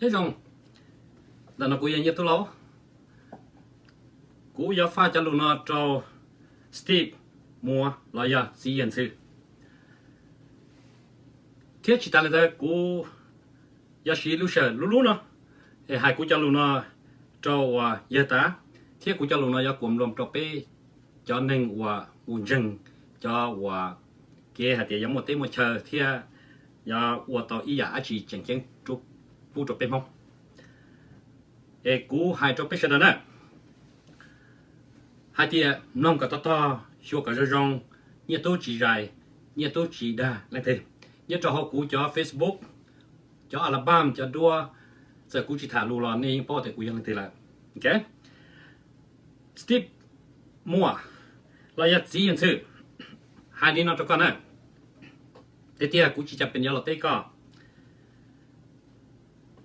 Nyob zoo, ntawm no kuv yog Nyiaj Tub Lauj. Kuv yuav faj cov lus no rau Steve Muas los yog Txiv Yawg Ntxhw. Thiab tsis tas li ntawd, kuv yuav siv lub sij hawm lub lub no es hais kuv cov lus no rau uas yawg tas, thiab kuv cov lus no yuav kuam lom rau peb cov neeg uas mus ntseeg cov uas kev hais tias yuav muaj teb muaj chaw thiab yuav ua tau ib yam dab tsi tseem ceeb pub rau peb Hmoob. Es kuv hais rau peb sawv daws na, hais tias mloog kom tog tog, xyuas kom zoo zoo, Nyiaj Tub tsis zais, Nyiaj Tub tsis dag leej twg. Nyob rau hauv kuv cov Facebook, cov album, cov duab, txawm kuv tsis tham lus los nej yeej paub tias kuv yog leej twg lawm. Steve Muas los yog Txiv Yawg Ntxhw, hais li no rau koj na, tiag tiag kuv tsis cam pes yuav los teb koj.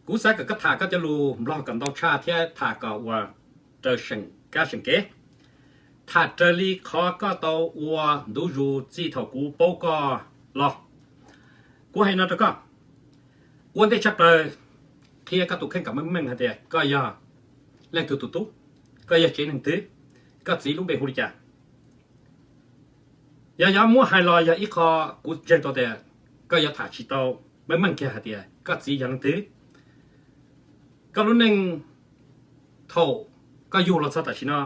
Kuv xav kom koj tham koj cov lus Nplog kom ntau tshaj thiab tham kom uas raws seem kab seem kev, tham raws li qhov koj tau ua ntu zus txij thaum kuv paub koj los. Kuv hais no rau koj, ua ntej tshaj plaws qhia koj tus kheej kom meej meej hais tias koj yog leej twg tus tub, koj yog tsev neeg twg, koj txiv lub npe hu li cas. Yog yuav muab hais los yog ib qho kuv ntseeg tau tias koj yuav tham tsis tau meej meej kiag hais tias koj txiv yog leej twg. Koj lub neej thaum koj yug los txog tam sim no,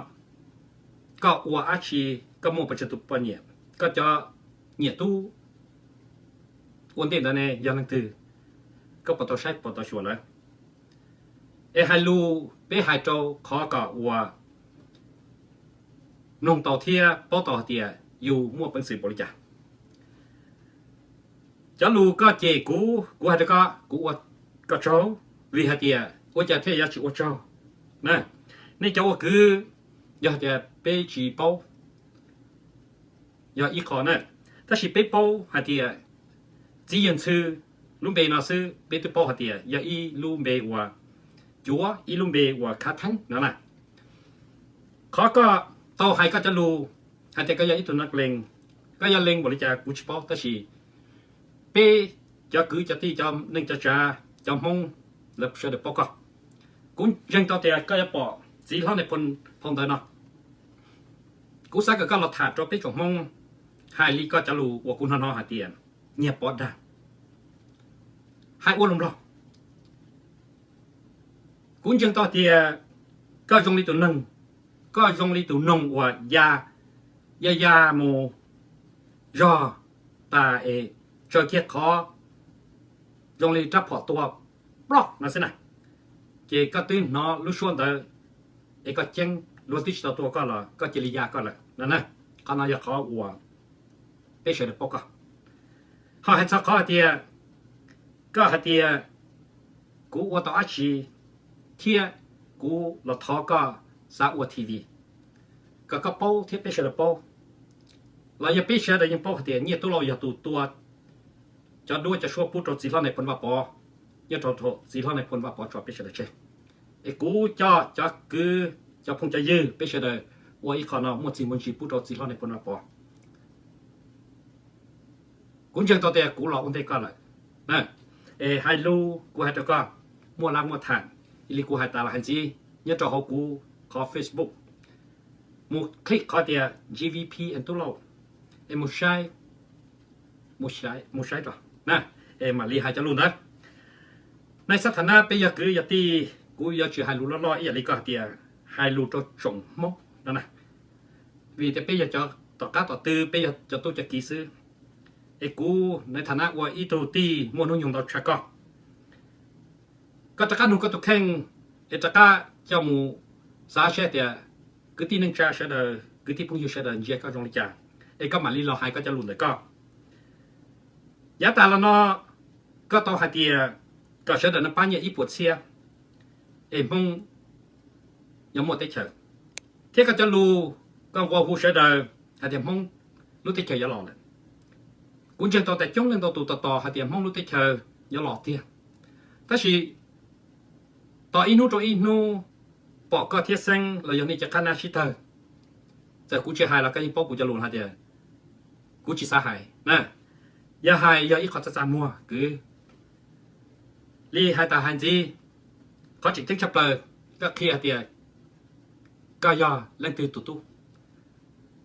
koj ua dab tsi, koj muaj pes tsawg tus poj niam, koj cov niam tub ua ntej ntawd ne yog leej twg, koj puas tau saib puas tau xyuas lawv. Es hais lus peb hais rau qhov kom uas mloog tau thiab paub tau hais tias yus muaj peev xwm npaum li cas. Cov lus koj cem kuv, kuv hais rau koj, kuv ua koj tsaug, vim hais tias ua cas thiaj yuav tsis ua tsaug na. Nej cov ua kwv, yog hais tias peb tsis paub yog ib qho na, tab sis peb paub hais tias Txiv Yawg Ntxhw lub npe no xwb peb twb paub hais tias yog ib lub npe uas cuav, ib lub npe uas khav theeb no na. Qhov koj tau hais koj cov lus hais tias koj yog ib tug nas lees, koj yog lees npaum li cas kuv tsis paub, tab sis peb cov kwv cov tij, cov neej cov tsav, cov Hmoob, lawv sawv daws paub koj. Kuv ntseeg tau tias koj yuav pom txiv hlob Nais Phoo phau ntawv no. Kuv xav kom koj los tham rau peb tsoom Hmoob, hais li koj cov lus uas kuv hnov hnov hais tias Nyiaj Pov dag, hais ua lus Nplog. Kuv ntseeg tau tias koj zoo li tus neeg, koj zoo li tus noog uas ya, ya ya mus zog tas es tsaws kiag qhov zoo li rab phom tua ploj no xwb na. Ces koj twb hnov lub suab ntawd es koj ceeb, luag twb tsis tau tua koj los koj cia li ya koj lawm no na. Qhov no yog qhov uas peb sawv daws paub koj. Ho hais txog qhov hais tias, koj hais tias kuv ua tau dab tsi thiab kuv los thov koj xav ua T V, kom koj paub thiab peb sawv daws paub, los yog peb sawv daws yeej paub hais tias Nyiaj Tub Lauj yog tus tua cov duab cov suab pub rau txiv hlob Nais Phoo Vaj Pov, nyob rau thaum txiv hlob Nais Phoo Vaj Pov tso peb sawv daws tseg. Es kuv coj cov kwv, cov phooj cov ywg, peb sawv daws ua ib qho no muaj txiaj muaj ntsig pub rau txiv hlob Nais Phoo Vaj Pov. Kuv ntseeg tau tias kuv los ua ntej koj lawm. Es hais lus kuv hais rau koj, muaj lab muaj tham, li kuv hais tas los hais ntxiv nyob rau hauv kuv qhov Facebook, mus click qhov tias G V P and Tub Lauj, es mus saib, mus saib, mus saib rau na, es mam li hais cov lus ntawd. Nej xav tham nab peb yog kwv yog tij, kuv yuav tsis hais lus loj loj ib yam li koj hais tias hais lus rau tsoom Hmoob no na, vim tias peb yog cov tom qab tom twg, peb yog cov tub cov kiv xwb. Es kuv nej tham nab ua ib tug tij muaj hnub nyoog ntau tshaj koj, koj rov qab nug koj tus kheej, es rov qab coj mus xav seb tias kwv tij neej tsa sawv daws, kwv tij phooj ywg sawv daws ntsia koj zoo li cas, es koj mam li los hais koj cov lus ntawm koj. Yav tas los no koj tau hais tias kom sawv daws no pab Nyiaj ib puas txhiab, es Hmoob yuav muaj teb chaws, thiab koj cov lus koj nqua hu sawv daws hais tias Hmoob lub teb chaws yuav los lawm. Kuv ntseeg tau tias coob leej ntau tus tos tos hais tias Hmoob lub teb chaws yuav los tiag, tab sis tos ib hnub rau ib hnub, pom koj thiab Xeeb los yog nej cov qab nab sib tawg, txawm kuv tsis hais los koj yeej paub kuv cov lus hais tias kuv tsis xav hais na. Yog hais yog ib qho txaj txaj muag kwv. Li hais tas hais ntxiv, Qhov tseem ceeb tshaj plaws, koj qhia tias koj yog leej twg tus tub.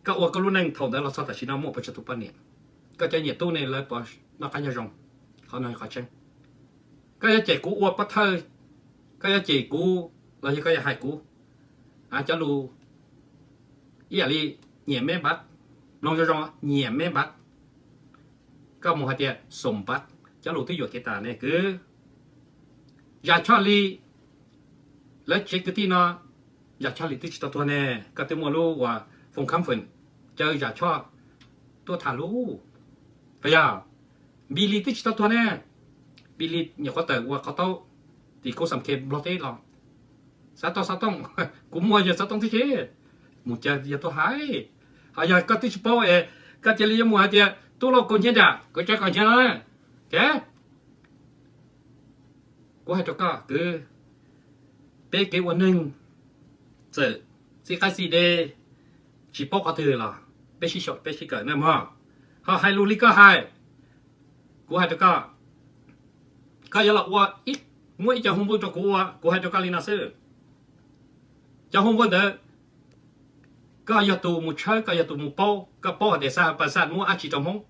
Koj ua koj lub neej thaum ntawd los txog tam sim no muaj puas tsawg tus poj niam? Koj cov niam tub ne lawv puas noj qab nyob zoo? Qhov no yog qhov tseeb. Koj yuav cem kuv ua pov thawj, koj yuav cem kuv los yog koj yuav hais kuv cov lus ib yam li nyiam meb npab, mloog zoo zoo, nyiam meb npab, koj mus hais tias xoom npab, cov lus twb yuam kev tas ne kwv. Zam Choj Lis, lawv tsev kwv tij no, Zam Choj Lis twb tsis tau tuag ne, koj twb muaj lub uas phone conference caw Zam Choj tuaj tham lub, puas yog? Npis Lis twb tsis tau tuag ne, Npis Lis nyuam qhuav tawm ua qhov taub tim kuv xam khe Nplog teb los. Xav tau xov tooj, kuv muaj yawg xov tooj tib si, mus caw yawg tuaj hais. Ho yog koj twb tsis paub es koj cia li yuav mus hais tias tub lauj, kaus nyiaj nram, kuv tsa kaus nyiaj no. Kuv hais rau koj kwv, peb kev ua neeg txawm txij qaib txij deb, tsis paub qhov twg los peb sib xyaum peb sib kawm na mog. Ho hais lus li koj hais, kuv hais rau koj, koj yuav los ua, muab ib co hoo npauj rau kuv ua, kuv hais rau koj li no xwb. Cov hoo npauj ntawd, koj yog tus mus tshawb, koj yog tus mus paub, koj paub hais tias xab pas xaj muab dab tsi rau Hmoob,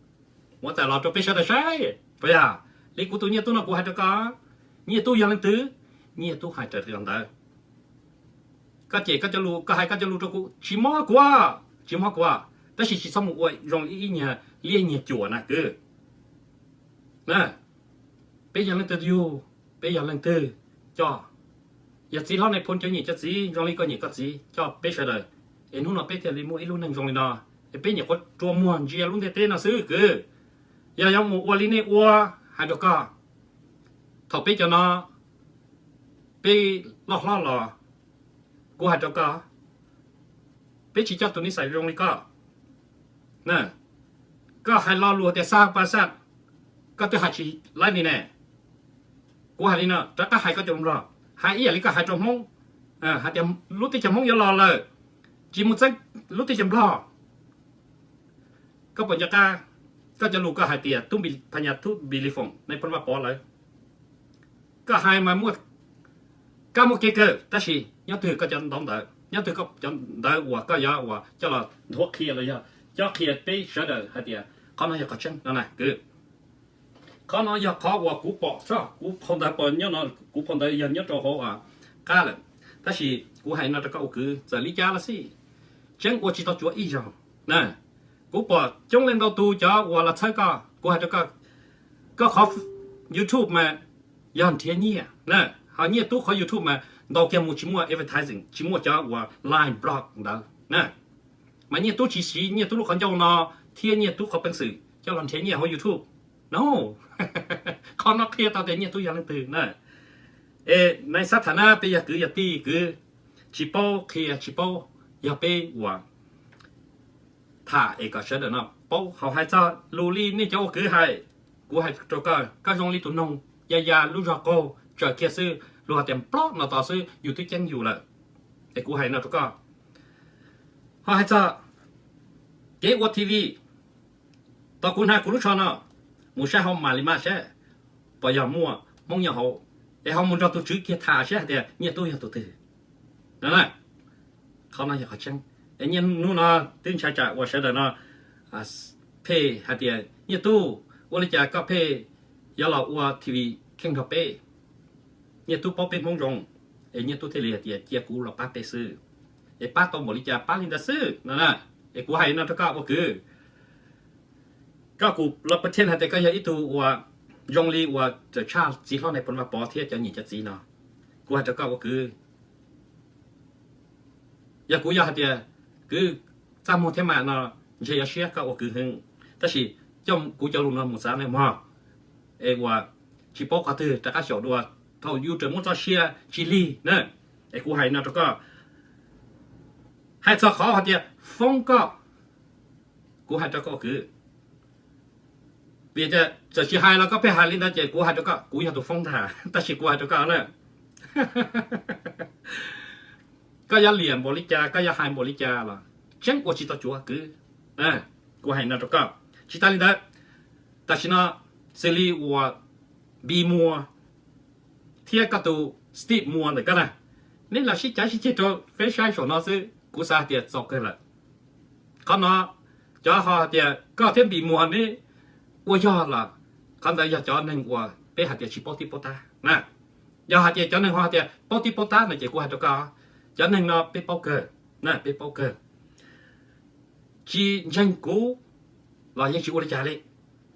muab tawm los rau peb sawv daws saib, puas yog? Li kuv tus Nyiaj Tub no kuv hais rau koj, Nyiaj Tub yog leej twg? Nyiaj Tub hais raws li ntawd. Koj cem koj cov lus, koj hais koj cov lus rau kuv tsis mob kuv, tsis mob kuv, tab sis tsis txhob mus ua zoo li ib nyuag liab nyuag cuam na kwv. Peb yog leej twg yug, peb yog leej twg coj. Yog txiv hlob Nais Phoo cov niam cov txiv zoo li koj niam koj txiv coj peb sawv daws, es hnub no peb thiaj li muaj ib lub neej zoo li no, es peb nyuam qhuav rua muag ntsia lub ntiaj teb no xwb kwv. Yog yuav mus ua li nej ua, hais rau koj, thaum peb cov no peb loj hlob los, kuv hais rau koj, peb tsis coj tus nij xais zoo li koj. Koj hais lo lus tias xab pas xaj, koj twb hais tsis laib li ne. Kuv hais li no, rov qab hais koj cov lus Nplog, hais ib yam li koj hais rau Hmoob, hais tias lub teb chaws Hmoob yuav los lawm, tsis mus txeeb lub teb chaws Nplog. Koj puas nco qab koj cov lus koj hais tias tub Phas Nyas, tub Npis Lis Foom, Nais Phoo Vaj Pov lawv, koj hais mas muaj, koj muaj kev kawg, tab sis nyob twg koj cov ntawv, nyob twg koj cov ntawv uas koj yuav uas coj los nthuav qhia los yog coj qhia peb sawv daws hais tias qhov no yog qhov tseeb no na kwv. Qhov no yog qhov uas kuv pom tso, kuv phau ntawv pom nyob no, kuv phau ntawv yog nyob rau hauv qab lawm, tab sis kuv hais no rau koj ua kwv, txawm li cas los xij, tseeb ua tsis tau cuav ib zaug na. Kuv pom coob leej ntau tus cov uas los txhawb koj, kuv hais rau koj, koj qhov YouTube mas yog nrhiav nyiaj na, ho Nyiaj Tub qhov YouTube mas ntaus kiag mus tsis muaj advertising, tsis muaj cov uas line block ntawd na. Mas Nyiaj Tub tsis siv Nyiaj Tub lub qhov ncauj no thiab Nyiaj Tub qhov peev xwm coj los nrhiav nyiaj hauv YouTube no. Qhov no qhia tau tias Nyiaj Tub yog leej twg na. Es nais xab tham na, peb yog kwv yog tij kwv, tsis paub qhia tsis paub, yog peb uas tham es kom sawv daws no paub. Hos hais txog lus li nej cov ua kwv hais, kuv hais rau koj, koj zoo li tus noog ya ya lub zog qaug tsaws kiag xwb, luag hais tias nplob no tos xwb yus twb ceeb yus lawm. Es kuv hais no rau koj, ho hais txog kev ua T V, tos kuv hnav kuv lub tsho no, mus saib hauv Malimaj saib puas yog muaj Hmoob nyob hauv, es ho mus nrog tus tswv kiag tham saib hais tias Nyiaj Tub yog tus twg. Qhov no yog qhov tseeb. Es Nyiaj hnub no twb ntshai tsam uas sawv daws no pheej hais tias Nyiaj Tub, ua li cas koj pheej yuav los ua T V kheej nrog peb? Nyiaj Tub paub peb Hmoob zoo, es Nyiaj Tub thiaj li hais tias cia kuv los pab peb xwb. Es pab tau npaum li cas pab li ntawd xwb no. Es kuv hais no rau koj ua kwv, koj kuj los pretend hais tias koj yog ib tug uas zoo li uas txawm tshaj txiv hlob Nais Phoo Vaj Pov thiab cov niam cov txiv no. Kuv hais rau koj ua kwv, yog kuv yog hais tias kwv txaj muag thiab mas no, ntshe yuav siab koj ua kwv heev, tab sis coj kuv cov lus no mus xav nej mog, es uas tsis paub qhov twg rov qab xyaum dua thaum yus raws muab txoj sia tsis lig na. Es kuv hais no rau koj, hais txog qhov hais tias foob koj, kuv hais rau koj ua kwv, vim tias txawm tsis hais los koj pheej hais li ntawd ces kuv hais rau koj, kuv yog tus foob ntag, tab sis kuv hais rau koj na, koj yuav liam npaum li cas, koj yuav hais npaum li cas los tseeb ua tsis tau cuav kwv. Kuv hais no rau koj. Tsis tas li ntawd, tam sim no xws li uas Npis Muas thiab koj tus Steve Muas ntawm koj na, neb los sib cav sib ceg rau peb saib saum no xwb, kuv xav hais tias txaus kawg lawm. Qhov no cov ho hais tias koj thiab Npis Muas neb ua yog los, qhov ntawd yog cov neeg uas peb hais tias tsis paub tib paub tab na. Yog hais tias cov neeg ho hais tias paub tib paub tab no ces kuv hais rau koj, cov neeg no peb paub kawg, peb paub kawg. Tsis ntseeg kuv los yeej tsis ua li cas li.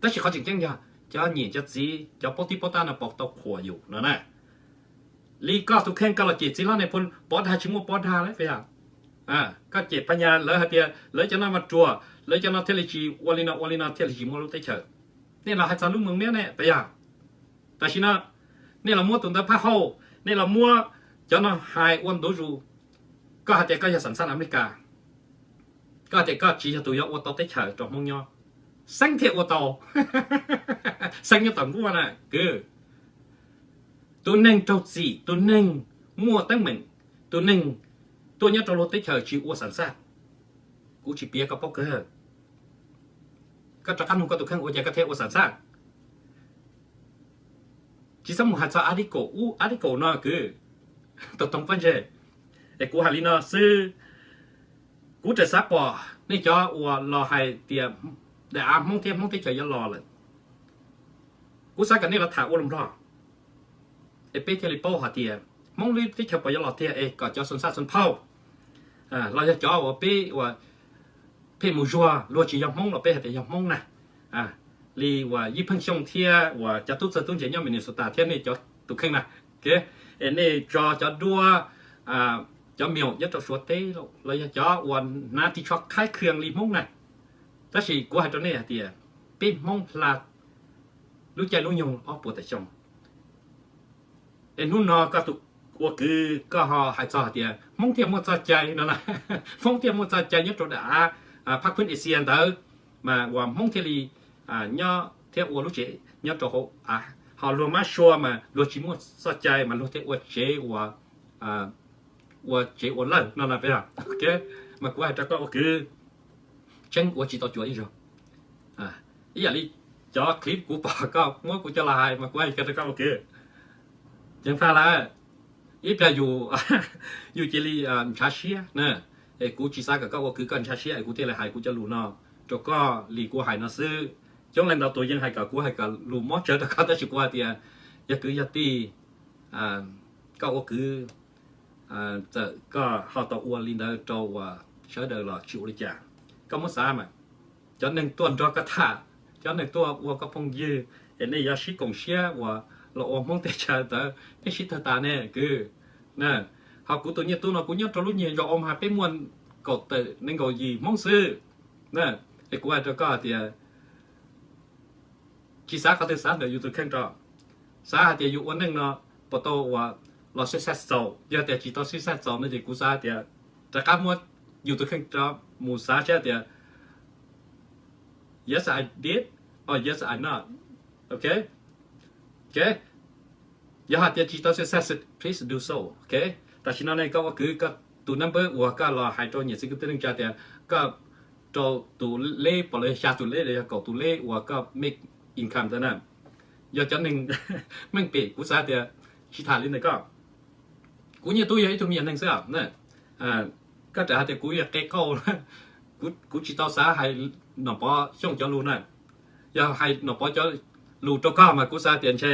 Tab sis qhov tseem ceeb yog cov niam cov txiv cov paub tib paub tab no puas tau qhuas yus no na. Li koj tus kheej koj los cem txiv hlob Nais Phoo pov dag tsis muaj pov dag lawm puas yog? Koj cem Phas Nyas lawv hais tias lawv cov no mas ruam, lawv cov no thiaj li tsis ua li no ua li no thiaj li tsis muaj lub teb chaws. Nej los hais txog lub moos miab ne puas yog? Tam sim no nej los muab tus ntawd phab hauj, nej los muab cov no hais ua ntu zus. Koj hais tias koj yog xam xaj Amelikas, koj hais tias koj tsis yog tus yuav ua tau teb chaws rau Hmoob nyob. Xeeb thiaj ua tau. Xeeb nyob tom nkuaj na kwv. Tus neeg raug txim, tus neeg muaj teeb meem, tus neeg tuaj nyob rau luag teb chaws tsis ua xam xaj, kuv tsis piav koj paub kawg. Koj rov qab nug koj tus kheej ua cas koj thiaj ua xam xaj. Tsis txhob mus hais txog article ub article no kwv. Tau toog pob ntseg. Es kuv hais li no xwb, kuv tseem xav pom nej cov uas los hais tias daim av Hmoob thiab Hmoob teb chaws yuav los lawm. Kuv xav kom nej los tham ua lus Nplog es peb thiaj li paub hais tias Hmoob lub teb chaws puas yuav los tiag es kom cov xam xaj xam phauj los yog cov uas peb uas pheej mus zuag luag tsis yog Hmoob los peb hais tias yog Hmoob na. Li uas Yij Pheej Xyooj thiab uas cov tub txawg tub ntse nyob Minnesota thiab nej cov tus kheej na, es nej tso cov duab, cov myob nyob rau Suav teb los yog cov uas hnav ris tsho khaib khias li Hmoob na. Tab sis kuv hais rau nej hais tias peb Hmoob hla lub caij lub nyoog ob puas tawm xyoo. Es hnub no koj tus ua kwv koj ho hais txog hais tias Hmoob thiaj muaj txoj cai no na, Hmoob thiaj muaj txoj cai nyob rau daim av Phab Khwb Asia ntawd, mas uas Hmoob thiaj li nyob thiab ua lub tsev nyob rau hauv av, ho luag mab sua mas luag tsis muaj txoj cai mas luag thiaj ua tsev ua, ua tsev ua lawj no na. Mas kuv hais rau koj ua kwv, tseeb ua tsis tau cuav ib zaug. Ib yam li cov clip kuv pom koj muab kuv coj los hais mas kuv hais kiag rau koj ua kwv, ceev faj lawm. Ib pliag yus, yus cia li ntshav siab na. Es kuv tsis xav kom koj ua kwv koj ntshav siab es kuv thiaj li hais kuv cov lus no rau koj li kuv hais no xwb. Coob leej ntau tus yeej hais kom kuv hais kom lus mob tsawv rau koj tab sis kuv hais tias yog kwv yog tij, koj ua kwv, txawm koj ho tau ua li ntawd rau uas sawv daws los tsis ua li cas. Koj muab xav mas, cov neeg tuaj nrog koj tham, cov neeg tuaj ua koj phooj ywg, es nej yuav sib koom siab uas los ua Hmoob teb chaws ntawd nej sib tawg tas ne kwv. Ho kuv tus Nyiaj Tub no kuv nyob rau lub nyiag zos Omaha peb muaj kaum tawm nees nkaum yim Hmoob xwb. Es kuv hais rau koj tias tsis xav qhov twg, xav ntawm yus tus kheej rau. Xav hais tias yus ua neej no puas tau uas los success txaus, yog tias tsis tau success txaus no ces kuv xav hais tias rov qab muab yus tus kheej rov mus xav saib tias yes I did or yes I not. Ok, yog hais tias tsis tau success, please do so. Ok, tam sim no ne koj ua kwv koj tus number uas koj los hais rau niam txiv kwv tij neej tsa tias koj rau tus leb pom los yog xya tus leb los yog kaum tus leb uas koj make income ntawd na, yog cov neeg meej pem kuv xav tias tsis tham li ntawm koj. Kuv Nyiaj Tub yog ib tug me nyuam neeg xwb. Koj tseem hais tias kuv yog qe qauj, kuv tsis tau xav hais Nom Pov Xyooj cov lus na. Yog hais Nom Pov cov lus rau koj mas kuv xav tias ntshe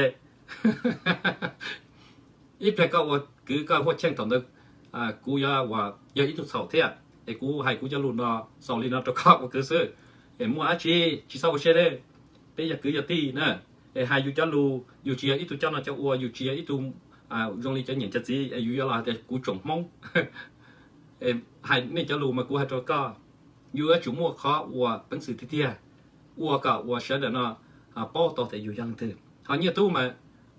ib pliag koj ua kwv koj huaj cheej thaum ntawd kuv yuav yog ib tug txhaum thiab. Es kuv hais kuv cov lus no xaus li no rau koj ua kwv xwb. Es muaj dab tsi tsis txhob ua siab deb, peb yog kwv yog tij na. Es hais yus cov lus, yus tsis yog ib tug coj noj coj ua, yus tsis yog ib tug zoo li cov niam cov txiv es yus yuav los hais tias kuv tsoom Hmoob. Hais nej cov lus mas kuv hais rau koj, yus yuav tsum muaj qhov uas peev xwm tiag tiag, ua kom uas sawv daws no paub tau tias yus yog leej twg. Ho Nyiaj Tub mas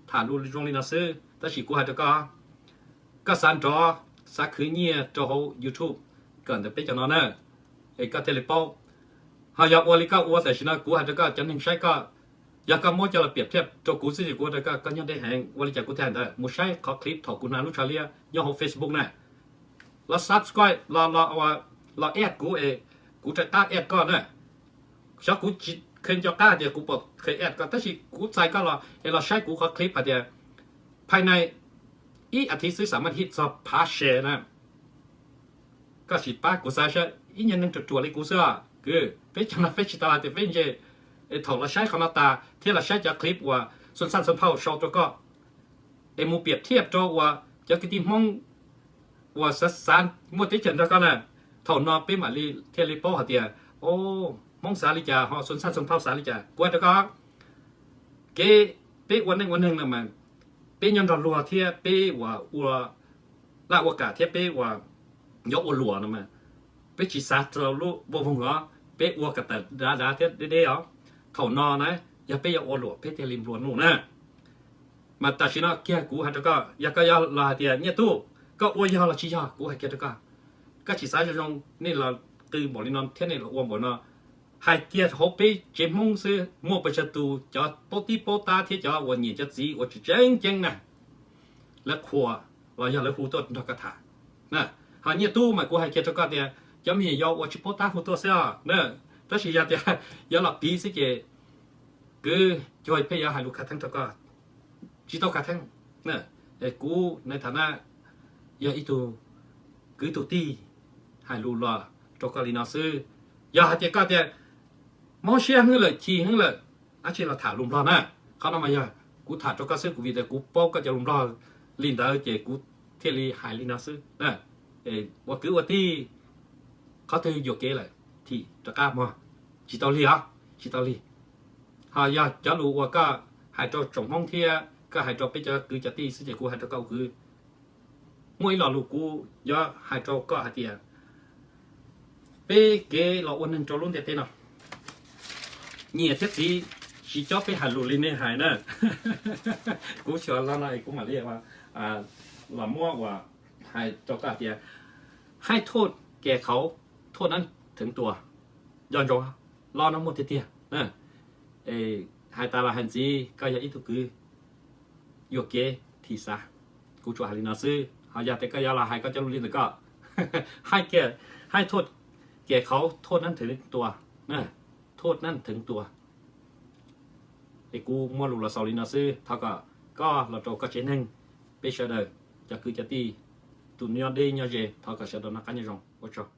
tham lus zoo li no xwb, tab sis kuv hais rau koj, koj xav nrov, xav khwv nyiaj rau hauv YouTube kawm ntawm peb cov no na, es koj thiaj li paub. Ho yog ua li koj ua tam sim no kuv hais rau koj cov neeg saib koj, yog koj muab coj los piam thiaj rau kuv xwb ces kuv hais rau koj, koj nyob deb heev. Ua li cas kuv thiaj hais ntawd? Mus saib qhov clip thaum kuv hnav lub tsho liab nyob hauv Facebook na, los subscribe, los add kuv es kuv rov qab add koj na. Xyov kuv tsis kheev nco qab tias kuv puas kheev add koj tab sis kuv txais koj los es los saib kuv qhov clip hais tias phai nai ib as thiv xwb xam maj hib txog phav se na. Koj sim pab kuv xav saib ib nyuag neeg ruam ruam li kuv xwb os kwv, peb cov no peb tsis tau hais tias peb ntse. Thaum los saib qhov no tas thiab los saib cov clip uas Xuas Xaj Xuas Phauj sau rau koj, es mus piam thiaj rau uas cov kwv tij Hmoob uas xav xav muaj teb chaws nrog koj na, thaum no peb mam li thiaj li paub hais tias, o, Hmoob xav li cas ho Xuas Xaj Xuas Phauj xav li cas. Kuv hais rau koj, kev peb ua neej ua neeg no mas peb nyob nrog luag thiab peb uas ua laj ua kam thiab peb uas yuav ua luam no mas peb tsis xav rau lub vaj voog os, peb ua kom tawm dav dav thiab deb deb os. Thaum no na, yog peb yuav ua luam peb thiaj li nplua nuj na. Mas tam sim no kiag kuv hais rau koj, yog koj yuav los hais tias Nyiaj Tub, koj ua yog los tsis yog, kuv hais kiag rau koj, koj tsis xav zoo zoo, nej los qw npaum li no thiab nej los ua npaum no. Hais kiag hauv peb tsev Hmoob xwb muaj pes tsawg tus cov paub tib paub tab thiab cov uas nyiam cov txiv uas tseem ceeb ceeb na, lawv qhuas los yog lawv hu tuaj nrog koj tham. Ho Nyiaj Tub mas kuv hais kiag rau koj tias cov me nyuam yaus uas tsis paub tab hu tuaj xwb os na. Tab sis yog tias yuav los piv xwb ces kwv, cuag peb yuav hais lus khav theeb rau koj, tsis tau khav theeb. Kuv nais tham na, yog ib tug kwv tug tij hais lus los rau koj li no xwb. Yog hais tias koj tias mob siab heev lawm, chim heev lawm, dab tsi los tham lus Nplog na. Qhov no mas yog kuv tham rau koj xwb, kuv vim tias kuv paub koj cov lus Nplog li ntawd ces kuv thiaj li hais li no xwb. Ua kwv ua tij, qhov twg yuam kev lawm thim rov qab mog, tsis tau lig os, tsis tau lig. Ho yog cov lus uas koj hais rau tsoom Hmoob thiab koj hais rau peb cov kwv cov tij xwb ces kuv hais rau koj ua kwv, muaj ib lo lus kuv yuav hais rau koj hais tias peb kev los ua neeg rau lub ntiaj teb no, niam thiab txiv tsis cob peb hais lus li nej hais na. Kuv xyuas lo no es kuv mam li los muab uas hais rau koj hais tias ให้โทษแก่เขา โทษนั้นถึงตัว. Nco ntsoov, lo no muaj tiag tiag. Hais tas los hais ntxiv, koj yog ib tug kwv yuam kev thim xav, kuv tsuas hais li no xwb. Ho yog tias koj yuav los hais koj cov lus li ntawm koj, ให้โทษแก่เขา โทษนั้นถึงตัว. โทษนั้นถึงตัว. Es kuv muaj lus los xaus li no xwb. Thov kom koj los rau koj tsev neeg, peb sawv daws, cov kwv cov tij, tus nyob deb nyob ze, thov kom sawv daws noj qab nyob zoo. Ua tsaug.